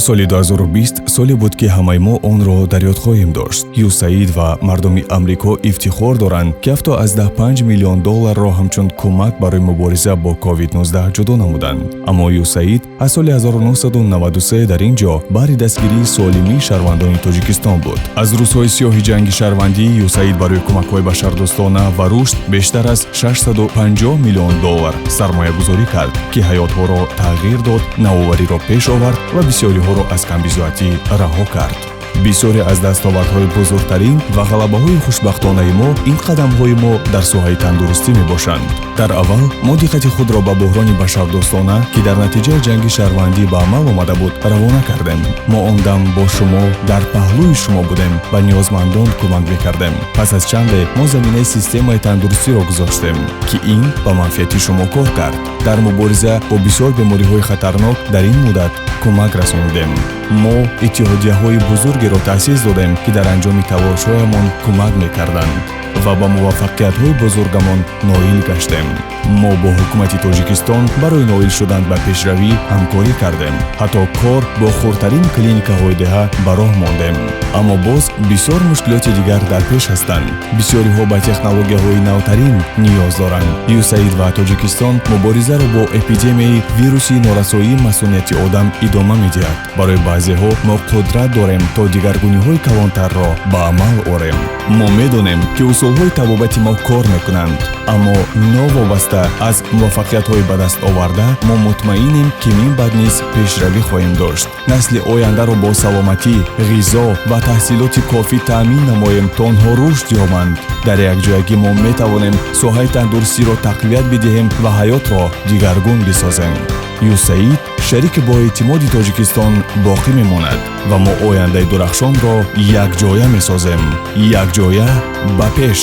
Соли 2020 соле буд, ки ҳамаи мо онро дар ёд хоҳем дошт. ЮСАИД ва мардуми Амрико ифтихор доранд, ки 75 миллион долларро ҳамчун кӯмак барои мубориза бо COVID-19 ҷудо намуданд. Аммо ЮСАИД аз соли 1993 дар ин ҷо баҳри дастгирии солимии шаҳрвандони Тоҷикистон буд. Аз рӯзҳои сиёҳи ҷанги шаҳрвандӣ ЮСАИД барои кӯмакҳои башардӯстона ва рушд бештар аз 650 миллион доллар сармоягузорӣ кард, ки ҳаётҳоро тағйир дод, навовариро пеш овард ва бисёриҳоро аз камбизоатӣ раҳо кард. Бисёре аз дастовардҳои бузургтарин ва ғалабаҳои хушбахтонаи мо ин қадамҳои мо дар соҳаи тандурустӣ мебошанд. Дар аввал мо диққати худро ба буҳрони башардӯстона, ки дар натиҷаи ҷанги шаҳрвандӣ ба амал омада буд, равона кардем. Мо он дам бо шумо, дар паҳлӯи шумо будем, ба ниёзмандон кӯмак мекардем. Пас аз чанде мо заминаи системаи тандурустиро гузоштем, ки ин ба манфиати шумо кор кард. Дар мубориза бо бисёр бемориҳои хатарнок дар ин муддат кӯмак расонидем. Мо иттиҳодияҳои бузургеро таъсис додем, ки дар анҷоми талошҳоямон кӯмак мекарданд, ва ба муваффақиятҳои бузургамон ноил гаштем. Мо бо ҳукумати Тоҷикистон барои ноил шудан ба пешравӣ ҳамкорӣ кардем, ҳатто кор бо хурдтарин клиникаҳои деҳа ба роҳ мондем. Аммо боз бисёр мушкилоти дигар дар пеш ҳастанд. Бисёриҳо ба технологияҳои навтарин ниёз доранд. ЮСАИД ва Тоҷикистон муборизаро бо эпидемияи вируси норасоии масунияти одам идома медиҳад. Барои баъзеҳо мо қудрат дорем, то дигаргуниҳои калонтарро ба амал орем. Мо медонем, ки усулҳои табобати мо кор мекунанд, аммо новобаста аз муваффақиятҳои ба даст оварда, мо мутмаинем, ки минбаъд низ пешравӣ хоҳем дошт. Насли ояндаро бо саломатӣ, ғизо ва таҳсилоти кофӣ таъмин намоем, то онҳо рушд ёбанд. Дар якҷоягӣ мо метавонем соҳаи тандурустиро тақвият бидиҳем ва ҳаётро дигаргун бисозем. ЮСАИД шарики боэътимоди Тоҷикистон боқӣ мемонад ва мо ояндаи дурахшонро якҷоя месозем. Якҷоя ба пеш!